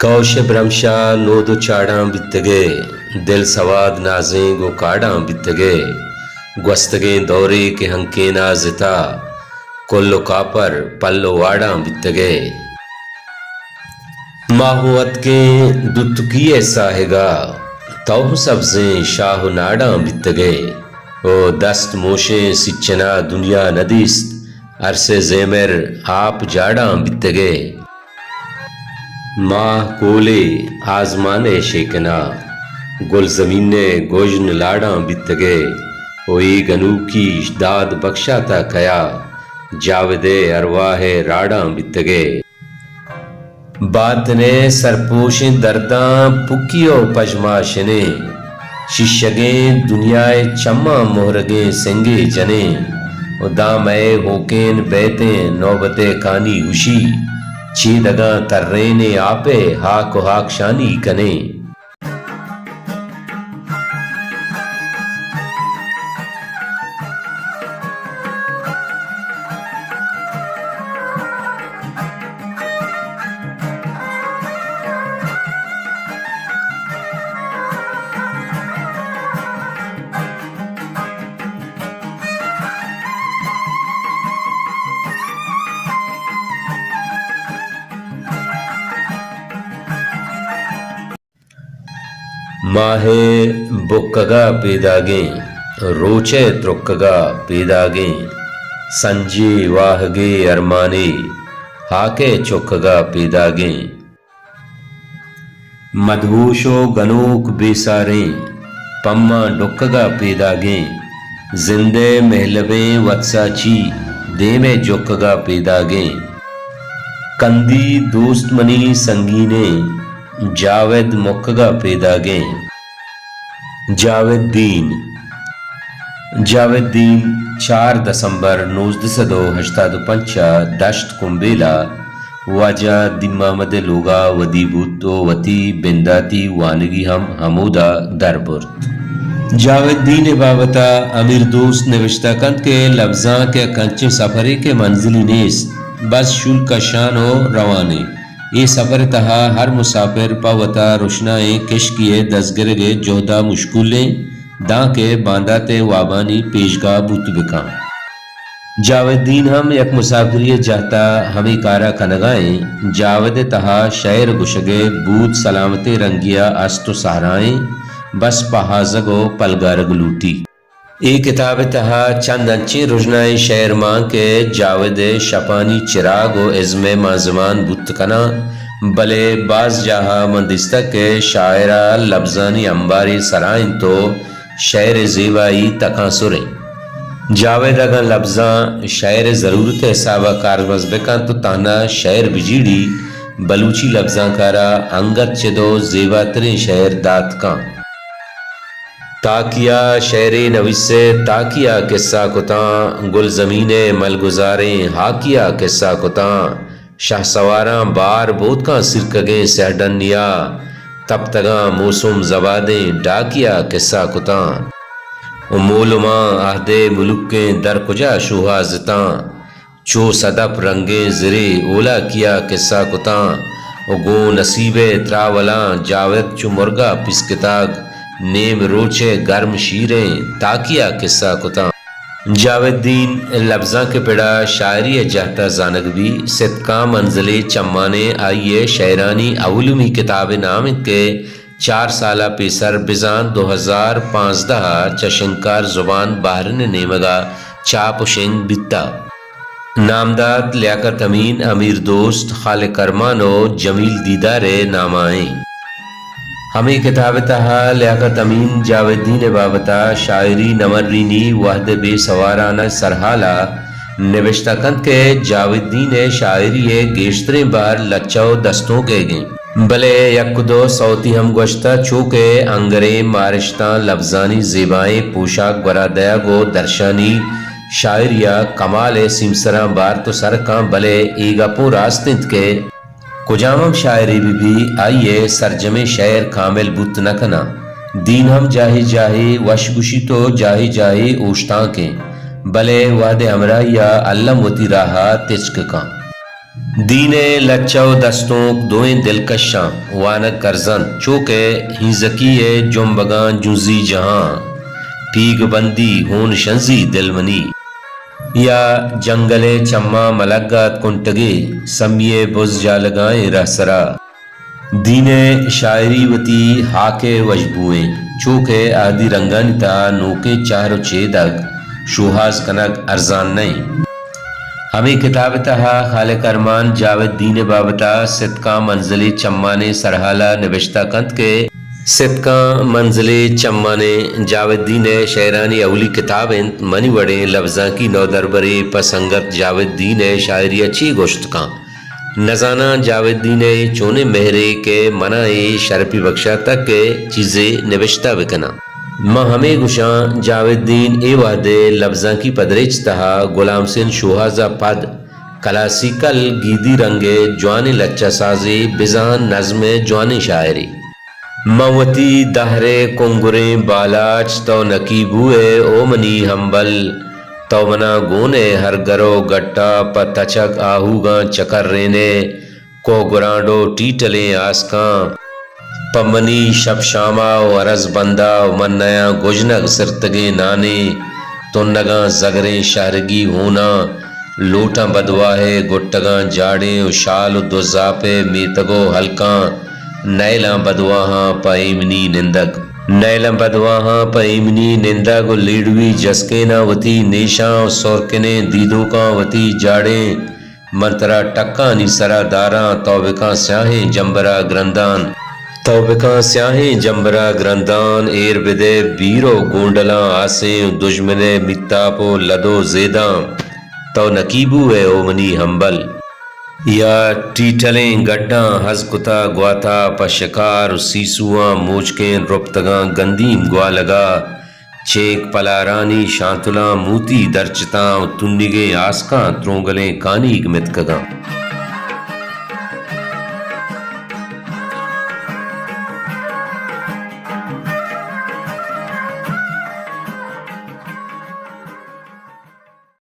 تو شبرمشا نود و چاڑاں بیتگ ئے، دل سواد نازینگ و کاڑاں بیتگ ئے۔ گوستگیں دورے کہ ہنکین ءَ زتا، کل و کاپر پل و واڑاں بیتگ ئے۔ ما ہوں اتکیں دوتکی ءِ ساہگ ءَ، تو ہوں سبزیں شاہ و ناڑاں بیتگ ئے۔ او دست موشیں سچنا دنیا نہ دیست، ارس ءِ زیمر آپ جاڑاں بیتگ ئے۔ ماہ کولے آزمان ءِ شیکنا، گلزمین ءِ گژن لاڑاں بیتگ ئے۔ او اے گنوکی داد بکشاتا کیا، جاود ءِ ارواہ ءِ راڑاں بیتگ ئے۔ باتن ءِ سرپوشیں درداں پکی و پژماشنیں، شیشگیں دنیا ءِ چماں مہرگیں سنگے جنیں۔ و داں مئے ہوکین بیتیں نوبت ءِ کانی گوشی، چیدگاں ترینیں آپ ءِ ہاک و ہاکشانی کنیں۔ ماہ ءِ بکگ ءَ پیداگیں، روچ ءِ ترکگ ءَ پیداگیں، سنجے واہگے ارمانے ہاک ءِ چکگ ءَ پیداگیں۔ مدہوش و گنوک بے ساریں، پماں ڈکگ ءَ پیداگیں، زند ءِ مہلبیں وتساچی دیم ءِ جکگ ءَ پیداگیں۔ کندی دوست منی سنگینیں، جاوید مکگ ءَ پیداگیں۔ جاوید دین۔ جاوید دین چار دسمبر نوزدہ سد و ہشتاد و پنچ ءَ دشت کمبیل ءَ واجہ دین محمد ءِ لوگ ءَ ودی بوت و وتی بنداتی وانگی ہم ہمودا در برت۔ جاوید دین ءِ بابت ءَ امیر دوست نبشتہ کنت کہ لبزانک یک انچیں سفرے کہ منزلی نیست، بس شول کشان و روان ایں۔ اے سفر ءِ تہا ہر مسافر پہ وتا رشنائیں کشکی ءِ دزگرگ ءِ جہد ءَ مشکول ایں، دانکہ باندات ءِ وابانی پیشگاہ بوت بکن۔ جاوید دین ہم یک مسافری ءِ جہت ءَ ہمے کار ءَ کنگ ءَ ایں۔ جاوید ءِ تہا شئیر گوشگ ءِ بود سلامتیں رنگے ءَ است و سہرائیں، بس پہازگ و پلگارگ لوٹی۔ اے کتاب ءِ تہا چند انچیں رژنائیں شئیر مان کہ جاوید ءِ شپانی چراگ و ازم ءِ مانزمان بوت کناں، بلے باز جاہ ءَ من دیستگ کہ شاعر ءَ لبزانی امبارے سرا انت و شئیر ءِ زیبائی تکانسر انت۔ جاوید اگاں لبزاں شئیر ءِ ضرورت ءِ حساب ءَ کارمرز بکنت و تہنا شئیر بجیڑی، بلوچی لبزانکار ءَ انگت چد و زیباتریں شئیر دات کن۔ تاکیا شئیرے نویسے، تاکیا کسہ کتاں، گلزمین ءِ ملگزاریں ہاکیا کسہ کتاں، شہسواراں بار بوتکاں سرکگیں سیہڈنیا، تپتگاں موسم زبادیں ڈاکیا کسہ کتاں۔ و مولماں عہد ءِ ملوکیں در کجا شوہازتاں، چو صدپ رنگیں زرے اولاکیا کسہ کتاں و گوں نصیب ءِ تراولاں جاوید چو مرگا پسکتگ، نیم روچ ءِ گرم شیریں تاکیا کسہ کتاں۔ جاوید دین لبزانک ءِ پڑا شاعری ءِ جہت ءَ زانگ بی، ستکاں منزلے چمانیں آئی ءِ شئیرانی اولیمی کتاب ءِ نام انت کہ چار سال ءَ پیسر بزاں دو ہزار پانزدہ ءَ چہ شنکار زبان بحرین ءِ نیمگ ءَ چاپ و شنگ بیتہ۔ نامدات لیاقت امین، امیر دوست، خالق ارمان و جمیل دیدار ءِ نام ءَ ایں۔ ہمے کتاب ءِ تہا لیاقت امین جاوید دین ءِ بابت ءَ شاعری نمرینی وہد ءِ بے سواران ءِ سرحال ءَ نبشتہ کنت کہ جاوید دین ءِ شاعری ءِ گیشتریں بہر لچہ و دستونک ئیگ انت۔ بلے یک دو سوتی ہم گوشتہ، چو کہ انگریں مارشتاں لبزانی زیبائیں پوشاک گورا دئیگ و درشانی شاعری ءَ کمال ءِ سیمسراں بارت و سر کن، بلے اے گپ اوں راست انت کہ کجام ہم شاعرے بہ بی، آئی ءِ سرجمیں شئیر کامل بوت نہ کناں۔ دین ہم جاہے جاہے وش گوشیت و جاہے جاہے اوشتانکیں، بلے وہد ءِ ہمراہی ءَ الم وتی راہ ءَ تچک کن۔ دین ءِ لچہ ءُ دستونک دوئیں دلکشاں، وانگ کرزنت چو کہ ہینزکی ءِ جنبگاں جنزی جہاں، پیگ بندی ہون شنزی دل منی۔ یا جنگل ءِ چماں ملگ ات کنٹگے، سمی ءِ بز جالگائیں رہسرا۔ دین ءِ شاعری وتی ہاک ءِ وشبوئیں، چو کہ اہدی رنگانی تہا نوکیں چہر ءُ چیدگ شوہاز کنگ ارزان نہ انت۔ ہمے کتاب ءِ تہا خالق ارمان جاوید دین ءِ بابت ءَ ستکاں منزلے چمانے سرحال ءَ نبشتہ کنت کہ ستکاں منزلے چمانے جاوید دین ءِ شعرانی اولی کتاب انت۔ منی وڑیں لبزانکی نودربرے پہ سنگت جاوید دین ءِ شاعری ءَ چی گوشت کن؟ نزاناں جاوید دین ءِ اے چونیں مہرے کہ منا اے شرپی بخشاتگ کہ چیزے نبشتہ بکناں۔ من ہمے گوشاں، جاوید دین اے وہد ءِ لبزانکی پدریچ تہا غلام حسین شوہاز ءَ پد کلاسیکل گیدی رنگ ءِ جوانیں لچہ سازے، بزاں نظم ءِ جوانیں شاعرے۔ من وتی دہر ءِ کنگریں بالاچ، تو نکیبو ئے او منی ہمبل۔ تو منا گون ئے ہر گر ءُ گٹ ءَ، پہ تچگ آہوگاں چکرین ئے، کوہ گرانڈ ءُ ٹیٹلیں آسکاں۔ پہ منی شپ شام ءَ ءُ ارز بند ءَ، من نیاں گژنگ سرتگیں نانے، تنگاں زگریں شہرگی ہوناں، لوٹاں بدواہ ءِ گٹگاں جاڑیں ءُ شال ءُ دزاپ ءِ میتگ ءُ ہلکاں، نئیلاں بدواہاں پہ ایمنی نندگ۔ نئیلاں بدواہاں پہ ایمنی نندگ ءُ لیڑوی جسکیناں وتی نیشاں ءُ سہرکنیں دیدوکاں وتی جاڑیں۔ من ترا ٹکانی سرا داراں، تو بکاں سیاہیں جمبرا گرندان۔ تو بکاں سیاہیں جمبرا گرندان، ایر بدئے بیر ءُ گونڈلاں آسیں ءُ دژمن ءِ میتاپ ءُ لد ءُ زیداں۔ تو نکیبو ئے او منی ہمبل۔ یا ٹیٹلیں گڈاں ہز کتا گواتا، پہ شکار ءُ سیسواں موچکیں رپتگاں گندیم گوالگا، چینک پلارانی شانتلاں موتی درچتاں ءُ تنیگیں آسکاں ترونگلیں کانیگ متکگاں۔